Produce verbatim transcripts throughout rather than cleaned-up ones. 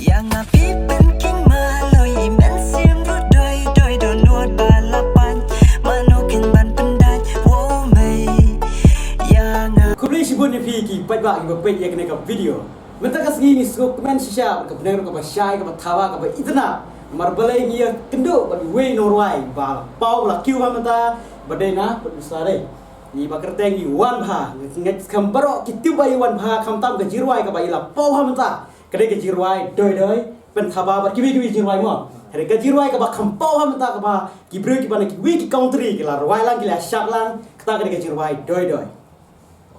Ïa nga phi pynking maloi, i mynsiem ruh doi doi, dohnud ba la pang, mano kin ban pyndait, wow mei. Ïa nga. Khublei shibun ïa phi ki paidbah kiba peit ïa kane ka video. Mynta ka sngi ngi sngewkmen shisha bad ka bneng ruh kaba shai, kaba thaba, kaba itynnad. Namar balei ngi ïakynduh bad iwei i nongrwai ba la paw, ba la kiew ha mynta, ba dei na Pynursla. Ngi ba kyrteng i Wanbha, ngi ngeit skhem baroh ki tip ba i Wanbha, khamtam ka jingrwai kaba i la paw ha mynta. Ka dei ka jingrwai Doi Doi, pynthaba bad kiwei kiwei jingrwai mo. Ka dei ka jingrwai kaba kham paw ha mynta kaba ki briew kiba na kiwei ki country ki la rwai lang, ki la shad lang, kata ka dei ka jingrwai Doi Doi.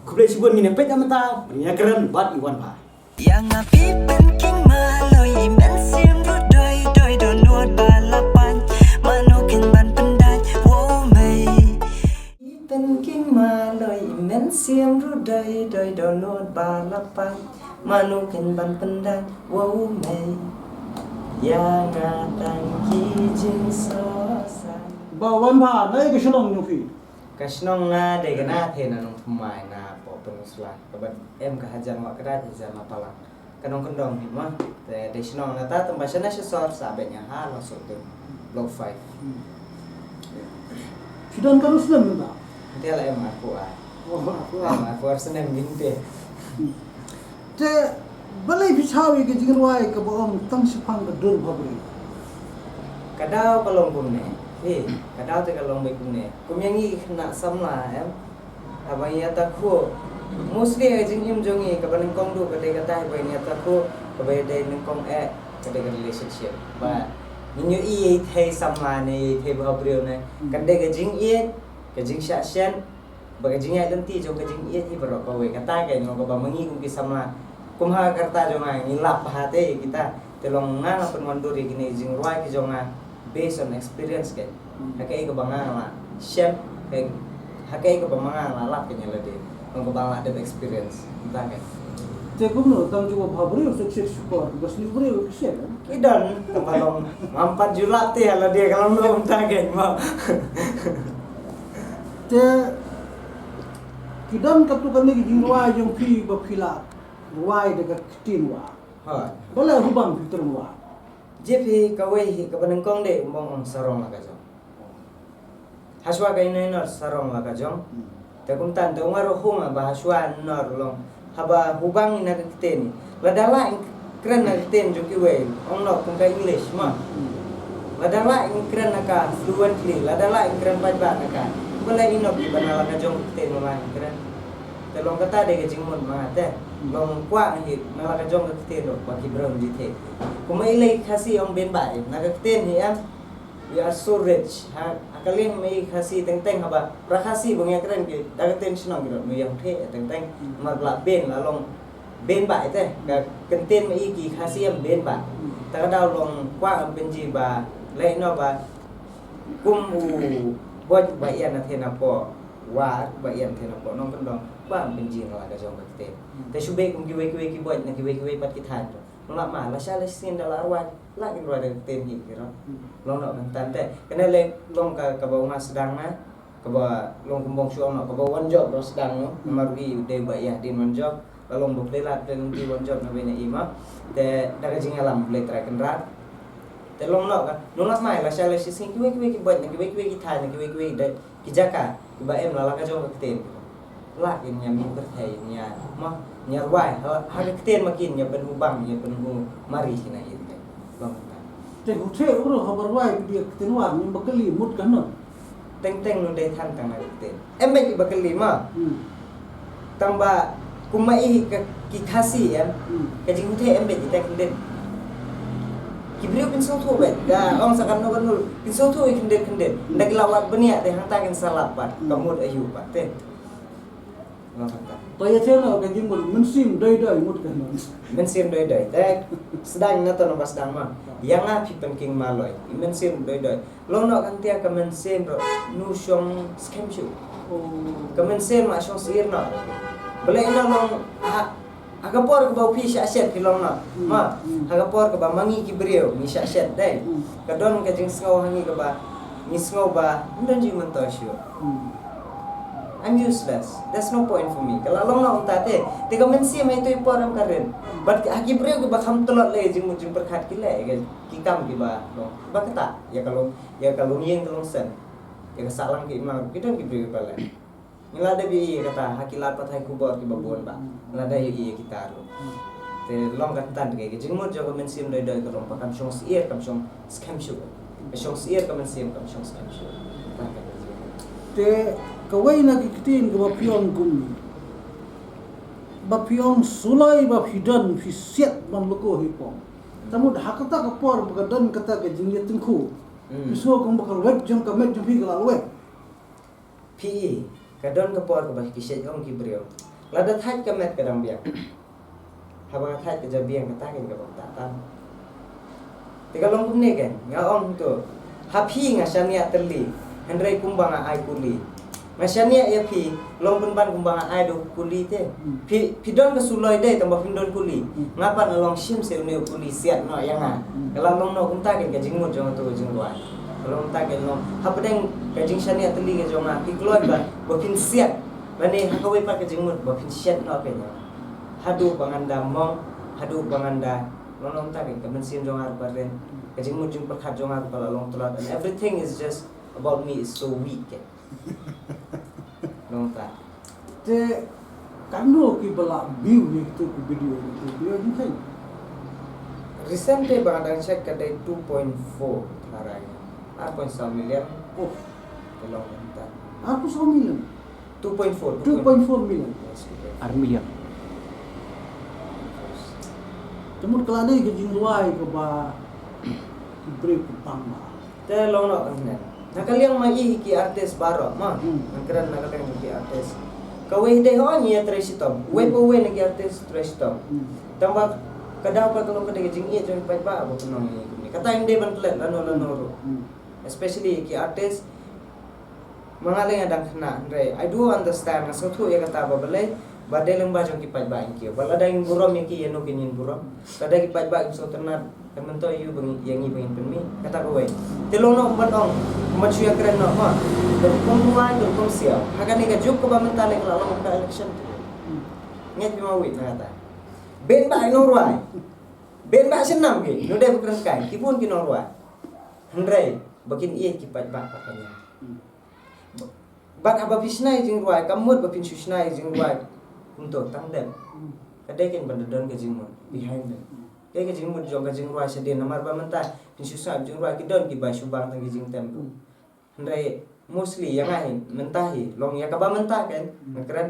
Khublei shibun, ngin ïa peit na mynta, ngin ïa kren bad i Wanbha. Ïa nga phi pynking maloi, i mynsiem ruh doi doi, dohnud ba la pang, mano kin ban pyndait, wow mei. Phi pynking maloi, i mynsiem ruh doi doi, dohnud ba la pang, mano kin ban pyndait, wow mei. Ïa nga tang ki jingsngewsih. Ba Wanbha, na ei ka shnong jong phi? Ka shnong nga dei ka na Thena Nongthymmai, na poh Pynursla, kaba em ka hajan Wahkdait, hajan Lapalang. Ka nongkyndong hi ma. Te dei shnong na ta tang ba shane sha sor sa beit nga ha Lawsohtun, Block five. Hmm. Phi don katno snem mynta? Te la em arphew ar. Oh, arphew ar. Em arphew ar snem mynta. Hmm. Te balei phi thaw ïa ka jingrwai kaba ong Tang Shaphang ka Dur Bhabriew? Ka daw ka long kumne. Eh, ka daw te ka long beit kumne. Kum ïa ngi ki khynnah samla, em. Haba ngi ïa takhuh, mostly ka jingim jong ngi kaba nyngkong duh ka dei kata, haba ngi ïa takhuh, kaba dei nyngkong eh ka dei ka relationship. Ba ngin ïohi ïa i thei samla ne, ïa i thei bhabriew ne. Hmm. Ka dei ka jingïeit, ka jingshah shen, ba ka jingïaid lynti jong ka jingïeit hi baroh kawei. Kata ka long kaba ma ngi kum ki samla, kum ha ka rta jong nga ngi lap bha te ïa kita. Te long nga nga pynwandur ïa kine jingrwai ki jong nga based on experience ka. Hmm. Ha kaei kaba nga nga la shem, ha kaei kaba ma nga nga la lap ka ïa lade. Long kaba nga la dep experience. Mynta ka. Te kumno, tang kiba bhabriew shisha shukor, ba sniew briew shisha, eh? Ki don, kaba long, ngam pat ju lap te ïa lade ka long kumta ka ma. Te ki don katto katne ki jingrwai jong phi ba phi la rwai da ka ktien wah. Hooid. Balei hubang phi treh wah? Jia phi kawei hi kaba nyngkong dei u bang ong sarong la ka jong. Hashwa ka ino ino sarong la ka jong. Hmm. Te kumta te u nga ruh hum ba hashwa ino long. Haba hubang ina ka ktien. Lada lah in kren na ka ktien jong kiwei. Ong noh kum ka English ma. Hmm. Lada lah in kren na ka fluently. Lada lah in kren paidbah na ka. Balei ino kiba na la ka jong ka ktien lah in kren. Te long kata dei ka jingmut ma nga te. Hmm. Long kwah hi na la ka jong ka ktien ruh ba ki briew ji te. Kumba i lei Khasi ong benbah, na ka ktien hi em. We are so rich. Ha, ha ka liang ma i Khasi teng teng haba para Khasi ba ngi ïa kren ki da ka ktien shnong ki ruh, ngi ïa ktien teng teng. Hmm. Mar ba la ben la long benbah ite. Ka ktien ma i ki Khasi em benbah. Hmm. Ta ka daw long kwah em pynji ba lei no ba kum u bot ba ïa na the na po. War ba ïa na the na po nongkyndong ba em pynji na la ka jong ka ktien. Hmm. Te shu beh kum kiwei kiwei ki bot na kiwei kiwei pat ki thaiñ. Nong lah ma, lashai lashisien da la rwai, lah kin rwai da ka ktien hi ki ro. Hmm. Long noh mynta te. Kane le long ka, kaba u nga sdang na, kaba long kum bong shu ong noh, kaba wan jop ruh sdang noh, hmm, namar u dei ba ïa dien wan jop, la long ba pynlait pynlait wan jop na bynta i ma. Te da ka jingïalam Blei Trai Kynrad. Te long noh ka, nong lah ma, lashai lashisien kiwei kiwei ki bot na kiwei kiwei ki thaiñ na kiwei kiwei da ki jaka kiba em la la ka jong ka ktien. Lah kin ïa mih pyrthei ïa ma, ïa rwai ha, ha ka ktien ma kin ïa pynhubang ïa pynhumari kina ïa te. Long kata. Te hu the u ruh haba rwai ki ktien wa, ngim ba kylli mut ka noh. Teng teng nu dei than tang na ka ktien. Em bad ki ba kylli ma. Hmm. Tang ba kum ma i ka ki Khasi em. Hmm. Ka jinguthe em bad kita khyndiat. Ki briew kin sngewthuh bad da ong sa kano kano kin sngewthuh i khyndiat khyndiat. Hmm. Da ki la wad bniah te hangta kin sa lap pat. Hmm. Ka mut aïu pat te. Long hangta. To ïa thena ka jingmut mynsiem doi doi mut ka noh. Mynsiem doi doi te. Sdang na to na ba sdang ma. Ïa nga phi pynking maloi. I mynsiem doi doi. Long noh kan tia ka mynsiem ruh nu shong skhem shu. Oh. Ka mynsiem ma shong sir noh. Balei na long ha, ha ka por kaba u phi shah shet ki long noh. Hmm. Ma, hmm, ha ka por kaba ma ngi ki briew ngi shah shet dei. Hmm. Ka don ka jingsngew ha ngi kaba ngi sngew ba ym don jingmyntoi shu. Hmm. I'm useless. There's no point for me. Ka la long noh kumta te. Te ka mynsiem ha itu i por em ka rit. Bad ha ki briew kiba kham tlot leh jingmut jingpyrkhat ki leh ki kam kiba long. Ba kata, ïa ka long, ïa ka long ïing ka long sem. Ïa ka sahlang ka imlang ruh ki don ki briew kiba leh. Ngi la dep ïohi ïa kata ha ki lad pathai khubor kiba bun ba. Ngi la dep ïohi ïa kita ruh. Te long ka tang ka jingmut jong ka mynsiem dei dei ka long ba kam shong syier kam shong skhem shuh. Ka shong syier ka mynsiem kam shong skhem shuh. Kata ka jingmut. Te kawei na ki ktien kaba phi ong kumne. Ba phi ong suloi ba phi don phi siat ban loko hi pong. Tangba ha kata ka por ba ka don kata ka jingïatyngkhuh. Hmm. Phi sngew kumba ka lwet jong ka met jong phi ka la lwet. Phi i, ka don ka por kaba ki shait ong ki briew. Lada thait ka met ka dang biang. Haba ka thait ka jabiang kata kein kaba kata tam. Te ka long kumne kein, nga ong to. Ha phi nga shaniah tylli, hynrei kumba nga ai kuli. Nga shaniah ïa phi, long pynban kumba nga ai da u kuli te. Hmm. Phi, phi don ka suloi dei tangba phim don kuli. Hmm. Nga pat nga long shim seh une u kuli siat noh ïa nga. Hmm. Ka la long noh kumta kein ka jingmut jong uto u jingrwai. Ka long kumta kein long. Hapdeng ka jingshaniah tylli ka jong nga, phi kloi ba, ba phin siat. Lane ha kawei pat ka jingmut ba phin shet noh kein ïa nga. Haduh ba ngan da mong, haduh ba ngan da, long long kumta kein ka mynsiem jong nga ruh ka rit. Ka jingmut jingpyrkhat jong nga ruh ka la long tlot. And everything is just about me is so weak kein. Long kumta. Te katno kiba la view ïa kitu ki video, kitu ki video jingkheiñ? Recent te ba nga dang check ka dei two point four tharai. Ar point saw million. Oh. Ka long kumta. Ar point saw million. Two point four, Two point four million. Yes, two point four. Ar million. Te mut ka la dei ka jingrwai kaba ki briew ki pang ba. Te long noh hangne. Na ka liang ma i hi ki artist baroh ma. Hmm. Ngan kren na ka liang ki artist. Kawei dei ho ngi ïa trei shitom. Wei pa wei na ki artist trei shitom. Hmm. Tangba ka daw pat ka long ka dei ka jingïeit jong ki paidbah ba pynlong ïa ngi kumne. Kata ym dei ban klet lano lano ruh. Hmm. Especially ki artist. Ma nga lei nga dang khynnah hynrei I do understand, nga sngewthuh ïa kata ba balei ba dei lyngba jong ki paidbah ïa ngi kiew. Ba lada ngin burom ïa ki ïano kin ngin burom. Lada ki paidbah kim sngewtynnat kan myntoi ïa u ba ngi, ïa ngi ba ngin pynmih. Kata kawei. Te long noh ban ong, ban shu ïakren noh ma. Ka rukom duwai, ka rukom siaw. Ha kane ka juk kaba mynta lei ka la long ka election. Ngeit bha ma wei na kata. Bad ba i nongrwai. Bad ba shen nam ki, no dei ba kren kai, ki bun ki nongrwai. Hynrei ba kin ïeit ki paidbah ba ka nia. Bad haba phi shna ïa jingrwai, ka mut ba phin shu shna ïa jingrwai. Kumto tang dem. Ka dei kein ban da don ka jingmut behind them. Ka dei ka jingmut jong ka jingrwai shadien namar ba mynta phin shu shna ïa jingrwai ki don kiba shu bang tang ki jingtem. Hynrei mostly ïa nga hi mynta hi long ïa kaba mynta kein. Nga kren.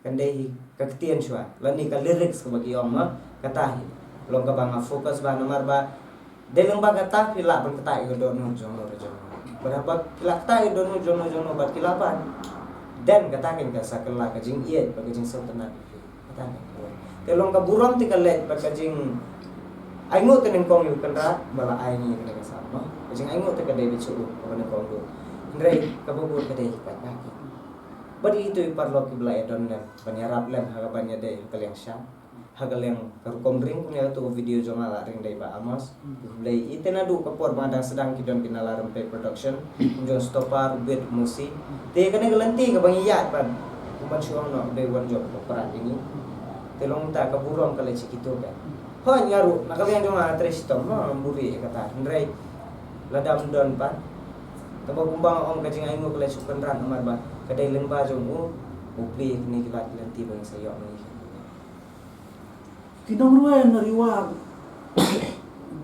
Kan dei hi ka ktien shuwa lane ka lyrics kaba ki ong ma kata hi. Long kaba nga focus ba namar ba dei lyngba kata phi lah ban kata ïa ka dohnud jong no jong no. Bad haba phi lah kata ïa ka dohnud jong no jong no bad ki lah ban. Then kata kein ka sa kylla ka jingïeit bad ka jingsngewtynnat ïa phi. Kata kein. Te long ka burom te ka leit bad ka jing ainguh te nyngkong ïa u Kynrad ba la ai ngi ïa kane ka sam ma. Ka jingainguh te ka dei beit sha u kaba nyngkong ruh. Hynrei kaba bud ka dei hi pat ba ki. Bad ïa itu i paralok kiba la ïa don lem ban ïarap lem ha kaban ïadei ha ka liang sha ha ka liang ka rukom ring kumne. Ïa uto u video jong nga la ring dei Bah Amos. Khublei ïa ite naduh ka por ba nga dang sdang ki don ki na la Rympei Production, kum jong Stopper, Bit, Musi. Te kane ka lynti kaba ngi ïaid ban kum ban shu ong noh dei wan jop ka prat ïa ngi. Te long ta ka burom ka leit sha kito ka. Hooid nga ruh na ka liang jong nga nga trei shitom ma, nga buhrieh ïa kata. Hynrei lada ym don pat, kaba kumba nga ong ka jingainguh ka leit sha u Kynrad namar ba ka dei lyngba jong u u plie ïa kine ki lad ki lynti ba ngi sa ïoh ma ngi. Ki nongrwai na Ri War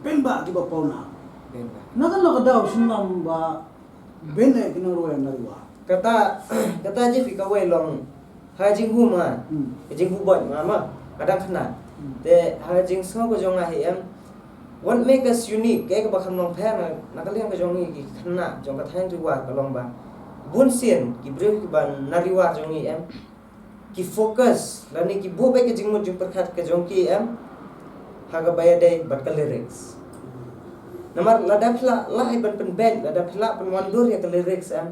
bun bah kiba pawnam. Bun bah. Na kano ka daw sngewbha ba bun eh ki nongrwai na Ri War. Kata, kata jong phi kawei long ha jinghu ma. Hmm. Ka jinghu bad ma ma ka dang khynnah. Hmm. Te ha jingsngew ka jong nga hi em, what make us unique, kaei kaba kham long pher na, na ka liang ka jong ngi ki khynnah jong ka thaiñ Ri War ka long ba bun sien ki briew kiba na Ri War jong ngi em, ki focus lane ki buh beit ka jingmut jingpyrkhat ka jong ki em ha kaba ïadei bad ka lyrics. Namar lada phi lah lah ban pynbeit, lada phi lah pynwandur ïa ka lyrics em,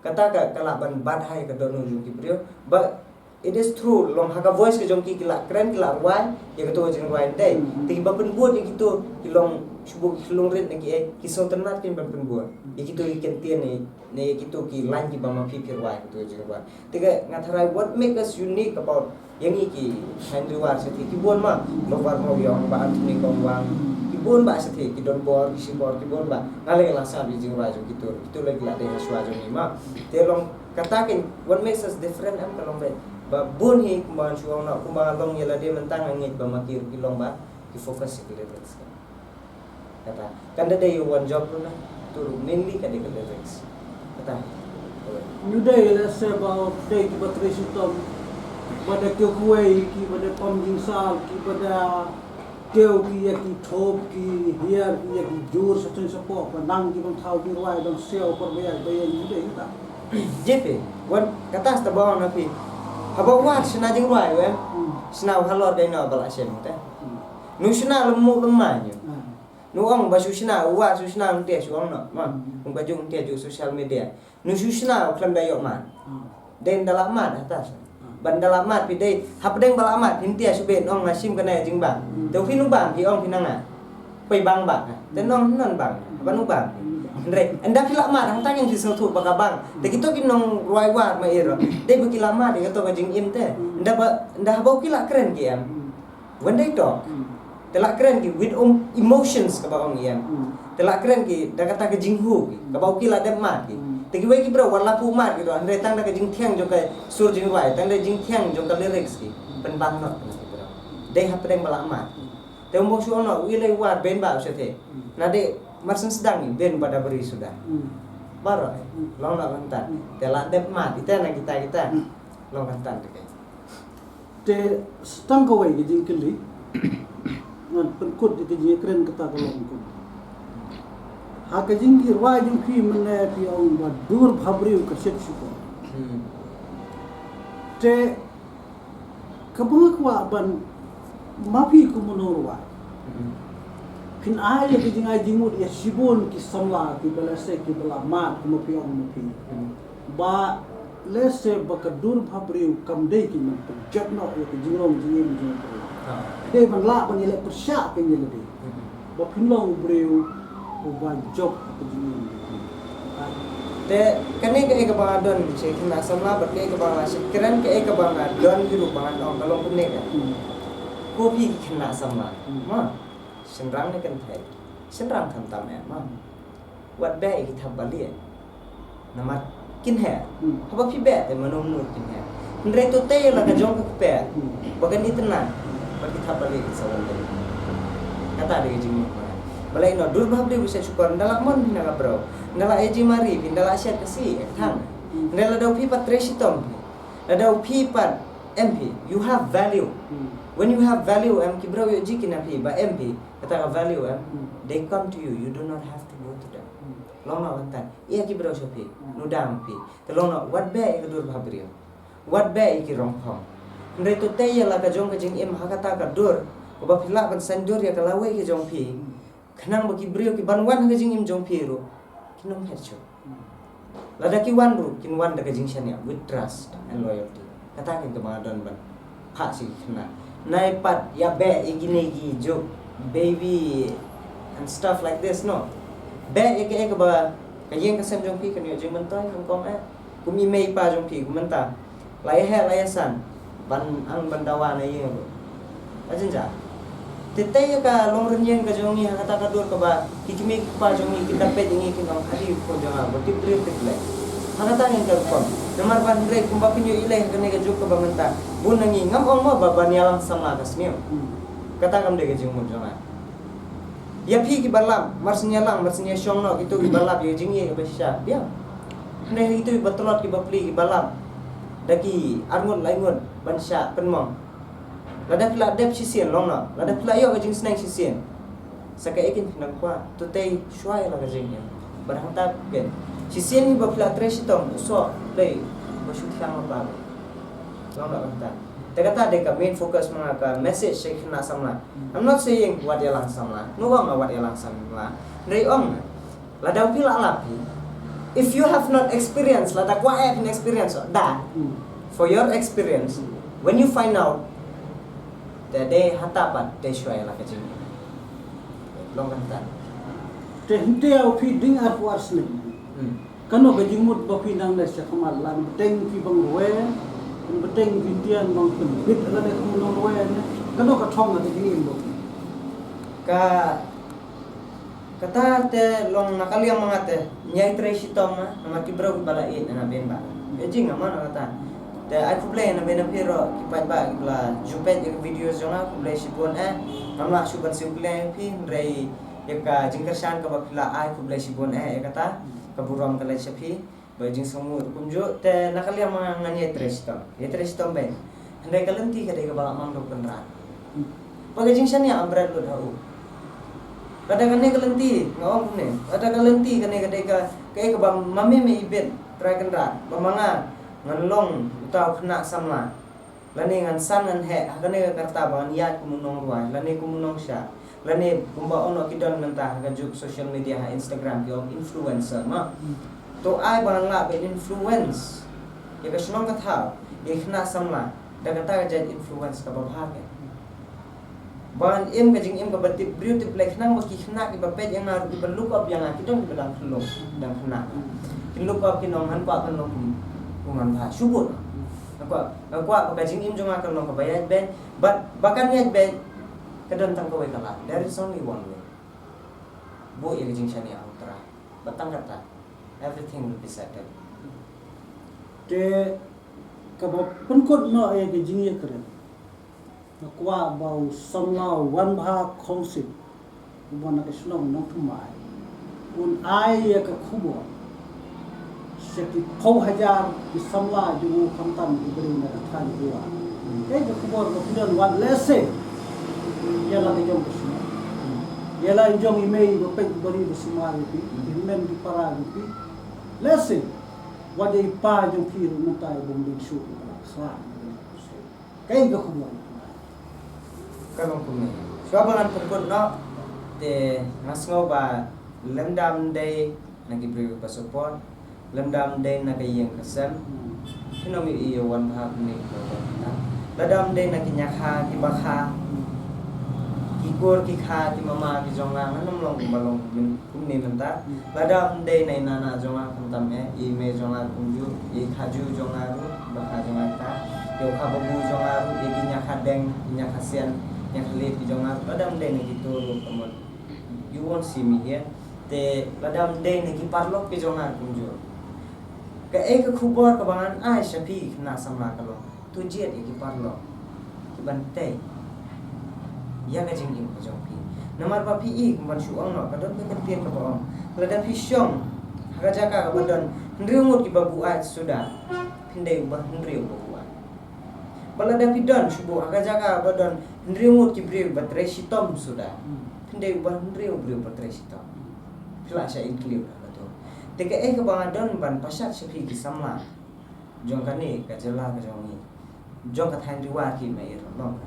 kata ka, ka lah ban bat ha ïa ka dohnud jong ki briew. Ba It is true, long ha ka voice ka jong ki, ki la kren, ki la rwai ïa kito ka jingrwai, hynrei te kiba pynbud ïa kito ki long shu buh ki longrit ne ki ei, ki sngewtynnat kin ban pynbud ïa kito ki kyntien ne, ne ïa kito ki line kiba ma phi phi rwai kito ka jingrwai. Te ka nga tharai what make us unique about ïa ngi ki Hynriewar shatei, ki bun ma, Lorwar Mawïong, Bah Anthony Kongwang, ki bun ba shatei, ki Donbor, ki Shibor, ki bun ba. Nga leh la sah ïa jingrwai jong kito, kito leh ki la dei ha shuwa jong ngi ma. Te long kata kin, what makes us different em ka long ba, ba bun hi kumba shu ong noh, kumba long ïa lade mynta nga ngeit ba ma ki ruh ki long ba ki focus ïa ki lyrics. Kata kan da dei ïa one job ruh na, tu ruh mainly ka dei ka lyrics. Kata. Ngi dei lehse ba dei kiba trei shitom, ba da kiew kawei, kiba da pom jingsal, kiba da kiew ki ïa ki thup, ki hiar ki ïa ki jur, sa seng sa pok, ba nang ki ban thaw ki rwai, ban siaw por ba ïa ba ïa ngi dei kata. Jep hi, wan kata sa ba ong na phi. Haba u War shna jingrwai u em. Hmm. Shna u halor dei na ba la shem te. Hmm. Nu shna lem mu lem ma nyu. Hmm. Nu ong ba shu shna, u War shu shna, nte shu ong noh ma. Hmm. Kum ka jong nte jong social media. Nu shu shna u khlem da ïoh mat. Hmm. Dei nda la mat hata sha. Hmm. Ban da la mat phi dei hapdeng ba la mat phi nte shu ben ong nga shim kane jingbam. Hmm. Te phi nu bam phi ong phi na nga. Poi bang bang. Te nong non bang. Ban u bang. Hmm. Hynrei nda phi la mat hangta kin phi sngewthuh ba ka bang. Te kito ki nongrwai War ma iro. Dei ba ki la mat ïa kato ka jingim te. Hmm. Nda ba, nda haba ki la kren ki em. Hmm. When they talk, hmm, te la kren ki with, um, emotions kaba ong ïa em. Hmm. Te la kren ki da kata ka jinghu ki. Hmm. Kaba u ki la dep mat ki. Hmm. Te kiwei ki briew wat la phu mat ki ruh, hynrei tang da ka jingthiang jong ka sur jingrwai, tang da jingthiang jong ka lyrics ki. Hmm. Pynbang noh na ki briew. Dei hapdeng ba la mat. Hmm. Te um bok shu ong noh, u ïa lei War ben ba u shatei. Hmm. Na dei mar syn sdang ni ben ba da bri suda. Hmm. Baroh, eh. Hmm. Long noh kan tan. Hmm. Te la dep mat, ita na kita kita. Hmm. Long kan tan te kai. Te tang kawei ka jingkylli. Ngan pynkut ïa ka jingkren kata ka long kum. Ha ka jingrwai jong phi mynne phi ong ba dur bhabriew ka shet shukor. Hmm. Te kaba nga kwah ban ma phi kum u nongrwai. Hmm. Phin ai ïa ka jingai jingmut ïa shibun ki samla kiba lehse kiba la mad kum ma phi ong ma phi. Hmm. Ba lehse ba ka dur bhabriew kam dei ki ban pynjot noh ïa ka jinglong jingim jong u briew. Ha. Dei ban lah ban ïaleh pyrshah kein ïa lade. Hmm. Ba phin long u briew uba jop ha ka jingim jong u. Ha. Te kane kaei kaba nga don sha ki khynnah samla bad kaei kaba nga la shakren, kaei kaba nga don hi ruh ba ngan ong ka long kumne ka. Hmm. Ko phi ki khynnah samla. Hmm. Ma. Shynrang ne kynthei. Shynrang khamtam eh ma. Wat beh ïa ki thap balieh. Namar kin her. Hmm. Haba phi beh te mano mano kin her. Hynrei to tei la ka jong ka kper. Hmm. Ba kan itynnad. Ba ki thap balieh ki sa wan dei. Kata dei ka jingmut ma. Balei no dur bhabriew ba shet shukor, nda la mon phi na ka briew. Nda la ïa jingmari phi, nda la shet ka si, eh, thang. Hmm. Hynrei lada u phi pat trei shitom phi. Lada u phi pat em phi, you have value. Hmm. When you have value em ki briew ïoh jingkynnoh phi ba em phi. Kata ka value em, hmm, they come to you, you do not have to go to them. Hmm. Long noh kan tan. Ïa ki briew sha phi, hmm, nu dang phi. Te long noh wat beh ïa ka dur bhabriew. Wat beh ïa ki rongphong. Hynrei to tei ïa la ka jong ka jingim ha kata ka dur. Kaba phi lah ban saiñdur ïa ka lawei ka jong phi. Hmm. Khnang ba ki briew ki ban wan ha ka jingim jong phi ruh kin ym phet shuh. Hmm. Lada ki wan ruh kin wan da ka jingshaniah with trust and loyalty. Kata kein kaba nga don ban phah sha ki khynnah. Nai pat ïa beh ïa kine ki juk baby and stuff like this, no. Beh ïa kaei kaba ka ïing ka sem jong phi kan ïoh jingmyntoi, kan kum eh. Kum i mei i pa jong phi kum mynta. La ïa heh la ïa san ban ang ban dawa na ïing ruh. Ka jynjar. Te tei ïa ka long rynïeng ka jong ngi ha kata ka dur kaba ki kmie ki kpa jong ngi kin da peit ïa ngi kin ong, "Adi u khun jong nga ba tip briew tip leh." Ha kata ngin ka rukom. Namar ba hynrei kumba phin ïoh ïaleh ha kane ka juk kaba mynta, bun na ngi ngam ong mo ba ban ïalang samla ka sniew. Hmm. Kata kam dei ka jingmut jong nga. Ïa phi kiba lap, mar syn ïalang, mar syn ïashong noh kito kiba lap ïa ka jingïeit kaba shisha. Biang. Hynrei ha kito kiba tlot kiba plie kiba lap da ki arngut laingut ban shah pynmong. Lada phi la dep shisien long noh, lada phi la ïoh ka jingsneng shisien. Sa kaei kein phin nang kwah, to tei shuwa ïa la ka jingim. Bad hangta kein. Shisien hi ba phi la trei shitom, u soh dei ba shu thiang lypa. Long noh hangta. Te kata dei ka main focus ma nga, ka message sha ki khynnah samla. I'm not saying wat ïalang samla. Nga ong nga wat ïalang samla. Hynrei ong nga, lada u phi la lap hi, if you have not experienced, lada kwah eh phin experience, oh, da. Hmm. For your experience, hmm, When you find out, te dei hata pat te shuwa ïa la ka jingim. Long kata. Te hynte ïa phi ding arphew ar snem. Hmm. Kano ka jingmut ba phi nang leh sha khmat, la bteng phi ban rwai, bteng phi tian ban pynbit la ne kum nong rwai ne. Kano ka thong ka jingim ba phi. Ka Kata te long na ka liang ma nga te, ngi ïai trei shitom, namar ki briew kiba la ïeit na ben ba. Ka jing nga ma na kata. Te ai khublei na ben na phi ruh ki paidbah kiba la ju peit ïa ki video jong nga, khublei shibun eh. Ngam lah shuh ban siew khublei phi, hynrei ïa ka jingkyrshan kaba phi la ai, khublei shibun eh ïa kata. Ka burom ka leit sha phi. Ba jingsngewbha kumjuh te na ka liang ma nga ngan ïai trei shitom. Ïai trei shitom beit. Hynrei ka lynti ka dei kaba la mang da u Kynrad. Ba ka jingshaniah ym bret lut ha u. Lada kane ka lynti nga ong kumne. Lada ka lynti kane ka dei ka, kaei kaba ma me me ibit Trai Kynrad. Ba ma nga ngan long uta u khynnah samla. Lane ngan san ngan heh ha kane ka rta ba ngan ïaid kum u nongrwai, lane kum u nongshad, lane kumba ong ki don mynta ha ka juk social media, ha Instagram ki ong influencer ma. Hmm. To ai ba ngan lah ban influence ïa ka shnong ka thaw, ïa ki khynnah samla da kata ka jait influence kaba bha ka. Ba ngan im ka jingim kaba tip briew tip Blei, khnang ba ki khynnah kiba peit ïa nga ruh kiba look up ïa nga ki don kiba dang khyllung, dang khynnah. Ki look up, kin ong ngan kwah ban long kum, kum man bha. Shu bun. Nga kwah, nga kwah ba ka jingim jong nga kan long kaba ïaid beit, bad ba kan ïaid beit ka don tang kawei ka lad. There is only one way. Buh ïa ka jingshaniah ha u Trai. Bad tang kata, everything will be settled. Te kaba pynkut noh ïa ka jingïakren. Nga kwah ba u samla u Wanbha Khongsip, uba na ka shnong Nongthymmai, un ai ïa ka khubor sha ki phew hajar ki samla jong u, khamtam ki briew na ka thaiñ Ruwa. Kaei ka khubor ba phi don, wat lehse ïa la ka jong ka shnong, ïa la jong i mei ba peit ba ri ba sumar ïa phi, ki hynmen ki para ïa phi. Lehse wat ïa i pa jong phi ruh mynta i bym dei shuh ïa ka la khlad. Kaei ka khubor? Ka long kumne. Shuwa ba ngan pynkut noh, te nga sngew ba lymda ym dei na ki briew ba support, lymda ym dei na ka ïing ka sem, phin ym ïohi ïa u Wanbha kumne kumne kumta. Lada ym dei na ki ñiakha ki bakha, ki kur ki kha ki mama ki jong nga, ngan ym long kumba long kumne. Kumne mynta, lada ym dei na i nana jong nga khamtam eh, i mei jong nga ruh kumjuh, i khaju jong nga ruh, bakha jong nga ta, ïa u kha babu jong nga ruh, ïa ki ñiakha deng, ki ñiakha sian, ñiakha liet ki jong nga ruh, lada ym dei na kito ruh, ka mut, you won't see me here. Te lada ym dei na ki paralok ki jong nga ruh kumjuh. Kaei ka khubor kaba ngan ai sha phi khynnah samla ka long. To jied ïa ki paralok kiban tei ïa ka jingim ka jong phi. Namar ba phi i, kumban shu ong noh, ka don ka kyntien kaba ong, lada phi shong ha ka jaka kaba don hynriew ngut kiba buaid suda, phin dei uba hynriew uba buaid. Bad lada phi don shu buh ha ka jaka ba don hynriew ngut ki briew ba trei shitom suda, phin dei uba hynriew briew ba trei shitom. Phi lah sha include ha kato. Te kaei kaba nga don ban pashat sha phi ki samla jong kane ka jylla ka jong ngi, jong ka thaiñ Riwa ki mei, long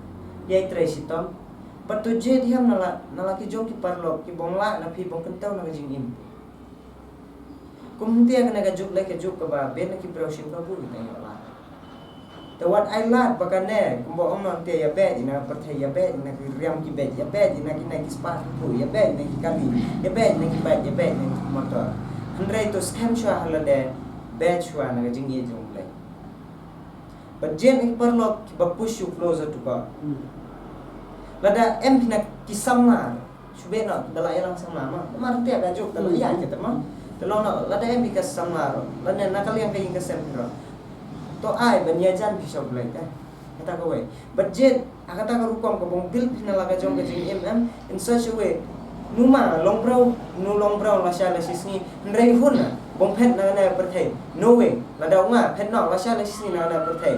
ïa i trei shitom. Bad to jied hiam na la, na la ki jong ki paralok ki bym lah na phi bym kyntew na ka jingim. Kum hynte kane ka juk lei ka juk kaba biang na ki briew shim kabu kita ïoh lad. Te wat ai lad ba kane kumba ong noh te, ïa beit ïa na pyrthei, ïa beit ïa na ki riam ki beit, ïa beit ïa na ki na ki spah ki phew, ïa beit ïa na ki kali, ïa beit ïa na ki bike, ïa beit ïa na ki motor. Hynrei to skhem shuwa ha lade, beit shuwa na ka jingïeit jong U Blei. Bad jied na ki paralok kiba push you closer to God. Hmm. Lada em phi na ki samla, shu beit noh, da la ïalang samla ma. Namar te ka juk da la ïa kita ma. Te long noh, lada em phi ka samla ruh, lane na ka liang ka ïing ka sem phi ruh, to ai ban ïajan phi sha U Blei te. Kata kawei. Bad jied ha kata ka rukom kaba ong, build phi na la ka jong ka jingim em, in such a way, nu ma long briew, nu long briew lashai lashisngi, hynrei hun bym phet na kane ka pyrthei. No way. Lada u nga phet noh lashai lashisngi na kane ka pyrthei,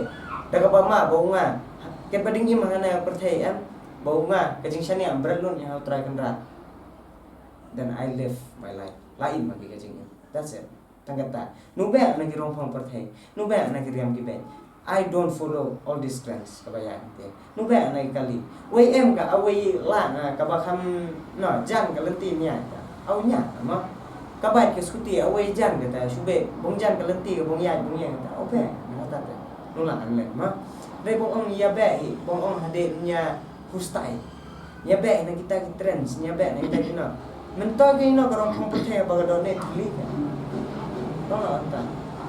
da kaba ma ba u nga, katba dang im ha kane ka pyrthei em, ba u nga ka jingshaniah bret lun ïa ha U Trai Kynrad, then I live my life. La im ma ki ka jingim. That's it. Tang kata. Nu beh na ki rong phong pyrthei, nu beh na ki riam ki beit. I don't follow all these trends kaba ïa te. Nu beh na ki kali. Wei em ka, a wei la na kaba kham, no, jan ka lynti nia ta. Au nia ma. Ka bike ka scooty, a wei jan kata, shu beh bong jan ka lynti ka bong ïa bong ïa kata. Au beh na kata te. Nu la an leh ma. Re bong ong ïa beh hi, bong ong hadeh nia hustai. Nia beh na kita ki trends, nia beh na kita ki no. Mynta ki no ka rong thong pyrthei ba ka donate thli ka. Rong la anta.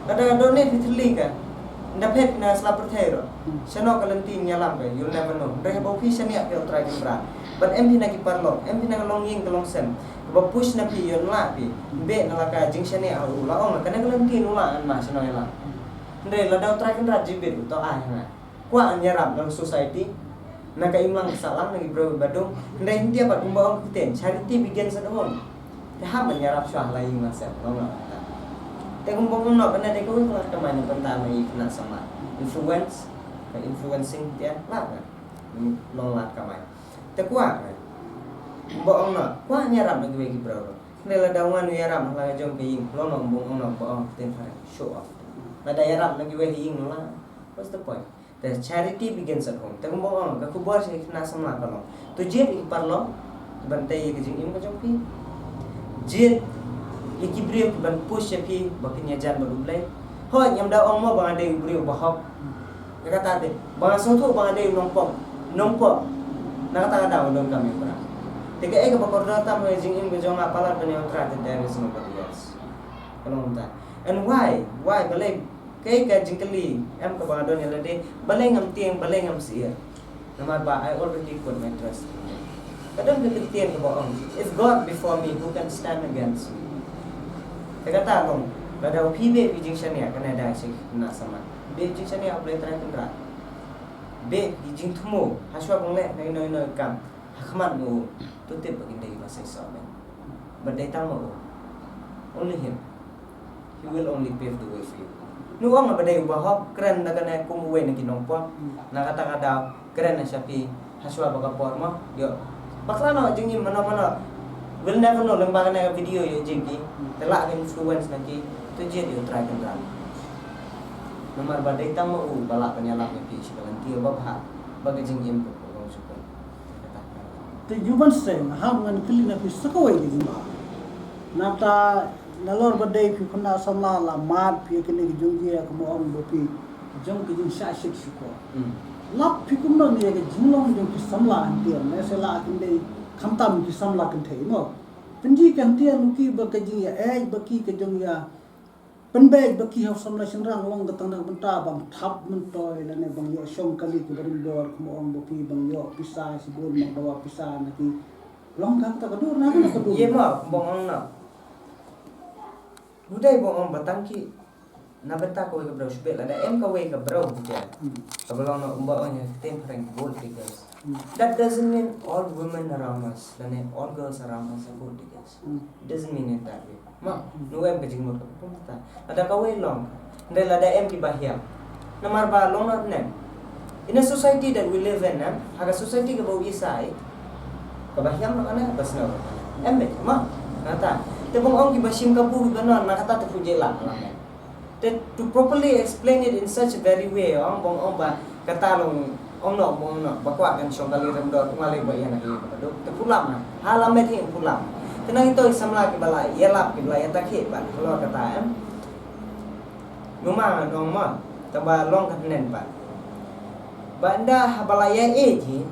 Kada ka donate thli ka. Nda phet na sla pyrthei ro. Shano ka lynti nia lam ka, you'll never know. Re ba phi shania phi u Trai Kynrad. But em phi na ki paralok, em phi na ka longïing ka longsem. Ba push na phi ïoh na la phi. Beh na la ka jingshania ha u la ong ka na ka lynti nu la an ma shano ïa la. Hynrei lada u Trai Kynrad jibit u to ai nga. Kwah ngan ïarap na society. Na ka imlang ka sahlang na ki briew ba dum. Hynrei hyndia pat kumba ong ka ktien, charity begins at home. Te ham ngan ïarap shuwa ha la ïing la sem, long long. Te kumba ong noh kane dei kawei ka lad kamai na bynta ma i khynnah samla. Influence, ka influencing te lad ka. Long lad kamai. Te kwah nga. Kumba ong noh, kwah ngan ïarap na kiwei ki briew. Hynrei lada wan ïarap ha la ka jong ka ïing, long noh kumba ong noh, kumba ong ka ktien phareng, show off. Lada ïarap na kiwei ki ïing la, what's the point? The charity begins at home. Te kumba ong ka khubor sha ki khynnah samla ka long, to jied ïa ki paralok ban tei ïa ka jingim ka jong phi. Jied ïa ki briew ki ban push ïa phi ba phin ïajan bad U Blei. Hooid, ngam da ong mo ba nga dei u briew ba hok. Ïa kata te ba nga sngewthuh ba nga dei u nongpop, nongpop, na kata ka daw nga donkam ïa u Trai. Te kaei kaba kordor tam ha ka jingim ka jong nga palat ban ïa u Trai, te there is nobody else. Ka long kumta. And why? Why? Balei? Kaei ka jingkylli em kaba nga don ïa lade, balei ngam tieng, balei ngam syier? Namar ba I already put my trust in Him. Ka don ka ktien kaba ong, "If God before me, who can stand against me?" Te kata long, lada phi beh phi jingshaniah, kane da sha ki khynnah samla, beh jingshaniah ha U Blei Trai Kynrad. Beh ki jingthmu, ha shuwa ban leh na ino ino i kam, ha khmat ma u, to tip ba kin dei ba seisoh bad, bad dei tang ma u. Only Him. He will only pave the way for you. Nu ong ba dei uba hok, kren da kane kum uwei na ki nongpop. Na kata ka daw, kren na sha phi, ha shuwa ba ka por mo, ïoh. Bakla noh jingim mano mano. We'll never know, lem ba kane ka video ïoh jingki. Te lah ka influence na ki, to jied ïa U Trai Kynrad. Namar ba dei tang ma u ba lah ban ïalam ïa phi sha ka lynti babha, ba ka jingim ka long shuh. Te ïa ban seng, hap ngan kylli na phi sa kawei ka jingma. Nata nalor ba dei phi khynnah samla la mad phi ïa kine ki jong ki, ïa kaba ong ba phi jong ka jingshah shit shukor. Lap phi kumno ne ïa ka jinglong jong ki samla hynrei ne se la kin dei khamtam ki samla kynthei mo. Pynji ka hynrei nu ki ba ka jingïaid ba ki ka jong ïa pynbeit ba ki ha u samla shynrang long ka tang na ka bynta ban thap myntoi lane ban ïoh shong kali ki barim bor, kaba ong ba phi ban ïoh pisa shibun, ban dawa pisa na ki long ka kata ka dur na ka dur. Ye ma ba ong na. Budai ba ong ba tang ki na bynta kawei ka briew shibit, lada em kawei ka briew budai. Kaba long na um ba ong ïa ka ktien phareng gold diggers. That doesn't mean all women around us lane all girls around us are gold diggers. Doesn't mean it that way. Ma, nu em ka jingmut ka pun ta. Lada kawei long. Hynrei lada em ki bahiam. Namar ba long not nem. In a society that we live in, em, ha ka society kaba u isai, ka bahiam na kane, ka basngew. Em beit, ma, nata. Te bong ong ki bashim ka bu ki banon, na kata te puje la, la. Te to properly explain it in such a very way, ong bong ong ba kata long ong no bong no ba kwah kan shong kali rem dor, nga le ba ïa na ki ba duk te pulam ha la met hi pulam. Te nang ito i samla ki bala ïa lap ki bala ïa takhi ba lo kata em. Numa nong ma ta ba long ka nen ba ba nda ha bala ïa e ji.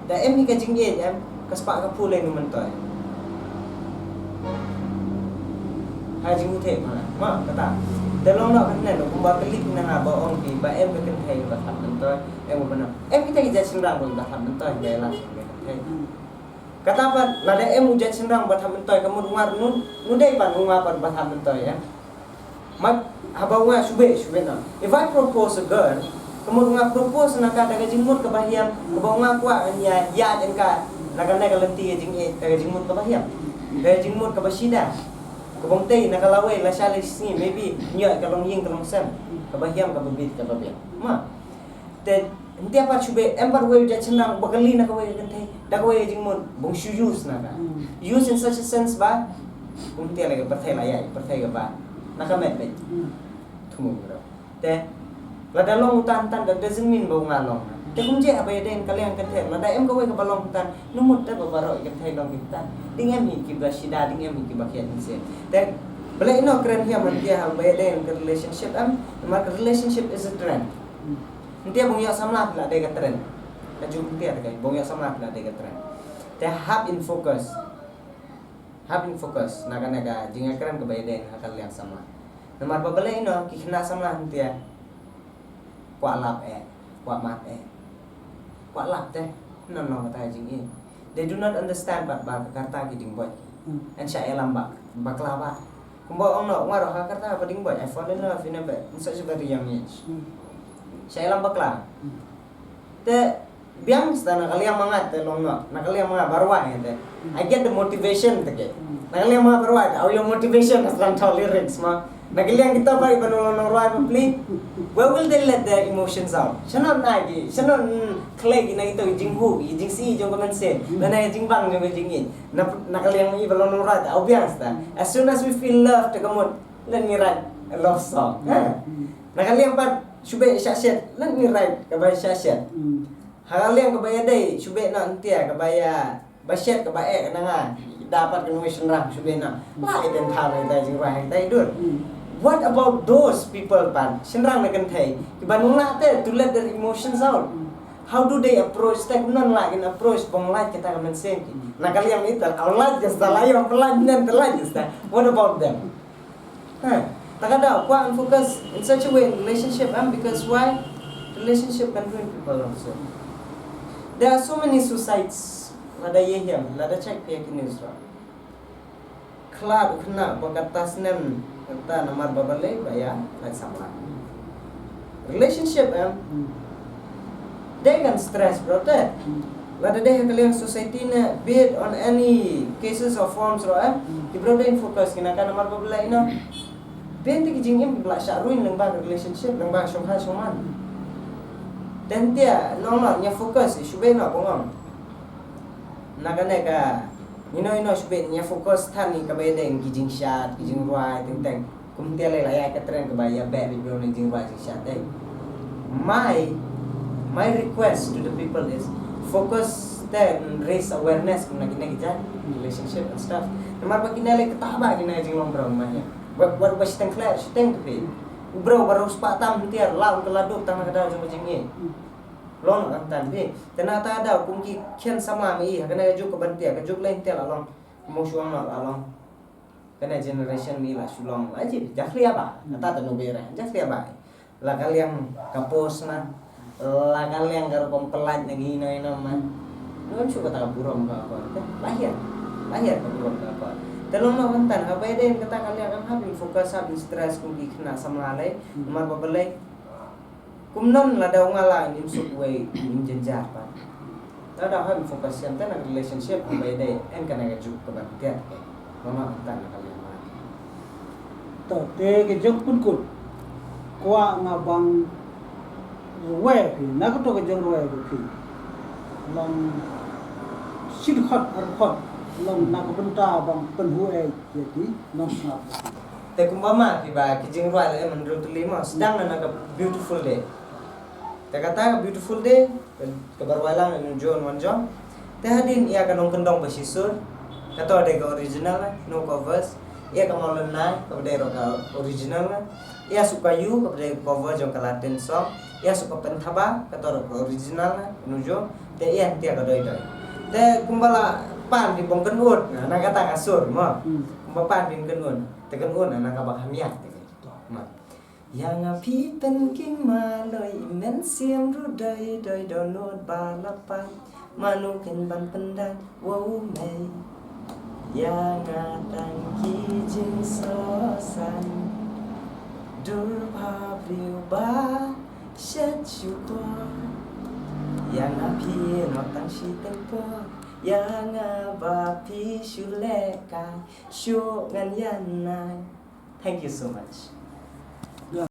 Da em hi ka jingïeit em, ka spah ka pule nu myntoi. Ha jingmut he ma, ma kata. Da long noh ka nen kumba ka lik na ha ba ong ki ba em ka kynthei ba thap myntoi, em ba na. Em kita ki jait shynrang ba thap myntoi ba la ka kynthei. Kata pat lada em u jait shynrang ba thap myntoi ka mut u nga nu, nu dei pat u nga pat ba thap myntoi em. Mat haba u nga shubit shubit na. If I propose a girl, ka mut u nga propose na ka da ka jingmut kaba hiam, kaba u nga kwah ïa ïa jan ka na ka ne ka lynti ka jingïeit da ka jingmut kaba hiam. Da ka jingmut kaba shida. Kaba ong tei na ka lawei la sha la sngi maybe ñiot ka long ïing ka long sem. Kaba hiam kaba bit kaba biang. Ma. Te hyntia pat shubit em pat wei u jait shynrang ba kali na kawei ka kynthei da kawei ka jingmut bong shu use na ka. Use in such a sense ba kum te la ka pyrthei la ïa pyrthei ka ba na ka met beit. Thmu ka. Te lada long utan tan that doesn't mean ba u nga long. Te kum je haba ïa dei ka liang kynthei lada em kawei kaba long utan nu mut te ba baroh kynthei long ki tan. Ding em hi ki ba shida ding em hi ki ba khian hi se. Te bele ino kren hiam hyntia haba ïa dei ka relationship em. Ma ka relationship is a trend. Mynta bun ïoh samla phi la dei ka trend. Ka jong mynta ka bun ïoh samla phi la dei ka trend. Te hap in focus. Hap in focus na kane ka jingïakren kaba ïadei na ka liang samla. Namar ba balei ino ki khynnah samla mynta kwah lap eh, kwah mad eh, kwah lap te. No no kata ka jingim. They do not understand ba ba ka karta ki ding boy. Hmm. And sha elam ba bakla ba. Kumba ong no, nga ruh ha karta ba ding boy, I fall in love in a very, in such a very young age. Hmm. Sha elam bakla. Hmm. Te biang sta na ka liang manga te long no, na ka liang manga barwa te. Hmm. I get the motivation te ke. Hmm. Na ka liang manga barwa te, au your motivation as lang tau lyrics ma. Na ka liang kita ba i ban long nongrwai ba pli. Where will they let their emotions out? Shano na ki, shano khlei ki na kita ki jinghu, ki jingsi jong ka mynsiem. Hmm. Na na jingbang jong ka jingim. Na, na ka liang i ba long nongrwai te, au biang sta. As soon as we feel love te ka mut, let me write a love song. Ha? Hmm. Na ka liang pat, shube sha shet, let me write kaba sha shet. Hmm. Ha ka liang kaba ïadei, shube na ntia kaba ïa, ba shet kaba eh na nga. Da pat ka nongwei shynrang, shube na. La i ten thaw na ita jingrwai ita i dur. Hmm. What about those people pat? Shynrang na kynthei. Kiba nang lah te to let their emotions out. Hmm. How do they approach te? Kumno la kin approach bong lait kita ka mynsiem ki. Hmm. Na ka liang ita, au lait just la ïoh, lait nen te lait just. What about them? Huh. Ta ka daw, kwah and focus in such a way in relationship, um, because why? Relationship can ruin people also. There are so many suicides. Lada ye hiam, lada check phi ki news ruh. Khlad u khynnah ba kata snem, kata namar ba balei ba ïa lait samla. Relationship em. Hmm. Dei kan stress bro te. Hmm. Lada dei ha ka liang society ne, be it on any cases or forms ruh em. Hmm. Ki bro dei focus ki na ka namar ba balei no. Be it ki jingim ki ba la shah ruin lyngba ka relationship, lyngba shongkha shongman. Te ntia no ma ïa focus i shube no bongong. Na kane ka ino ino shube ïa focus than i kaba ïadei ki jingshad, ki jingrwai teng teng. Kumta lei la ïa ka trend kaba ïa beh bit bro na jingrwai jingshad te. My, my request to the people is focus te, raise awareness kumna kine ki jait relationship and stuff. Namar ba kine lei kata ba kine jinglong bro ma ïa. Wat wat ba shiteng khleh shiteng te phi. U bro ba ros pa tam tiar lau te la duk tang na ka daw jong ka jingim. Long na ka tan phi. Te na ta daw kum ki khian samla ma i ha kane ka juk ka ban tiar ka juk lei tiar la long. Mo shuang la long. Kane generation ni la shu long la ji, jakhlia ba. Kata ta no bera, jakhlia ba. La ka liang ka pos na, la ka liang ka rukom pelaj na gi ino ino man. Ngan shu kata ka burom ka ko. Lahir, lahir ka burom ka ko. Te long no kan tan, ha ba den kata ka liang kan ha bin focus, ha bin stress kum ki khynnah samla lei. Namar ba balei. Kumnon lada u nga la ngim suk wei ngim jynjar pat. Lada hoi focus ïa kane ka relationship ba ïadei en kane ka juk kaba tiat ke. Mama kata na ka liang ma. To te ka juk pynkut. Kwah nga ban rwai phi na kato ka jong rwai phi. Long shi dkhot ar dkhot long na ka bynta ban pynhun ïa ki nongsngap. Te kumba ma phi ba ki jingrwai la em hynriew tylli mo, sdang na ka Beautiful Day. Te kata ka Beautiful Day kaba rwai lang na John Wan Jong. Te hadien ïa ka nongkyndong ba shisur, kato dei ka original, no covers. Ïa ka Mawlynnai kaba dei ruh ka original. Ïa Suk Ka Ïew kaba dei cover jong ka Latin song. Ïa Suk Ka Pynthaba kato ruh ka original, no jo. Te ïa ntia ka Doi Doi. Te kumba la pan phi ban kynnoh na kata ka sur mo. Kumba pan phi kynnoh. Te kynnoh na kaba kham ïa te. Ma. Ïa nga phi pynking maloi, i mynsiem ruh doi doi dohnud ba la pang. Mano kin ban pyndait, wow mei. Ïa nga tang ki jingsohsan. Dur ba briew ba shet shukor. Ïa nga phi noh tang shiteng por. Ïa nga ba phi shu lehkai, shu ngan ïa nai. Thank you so much.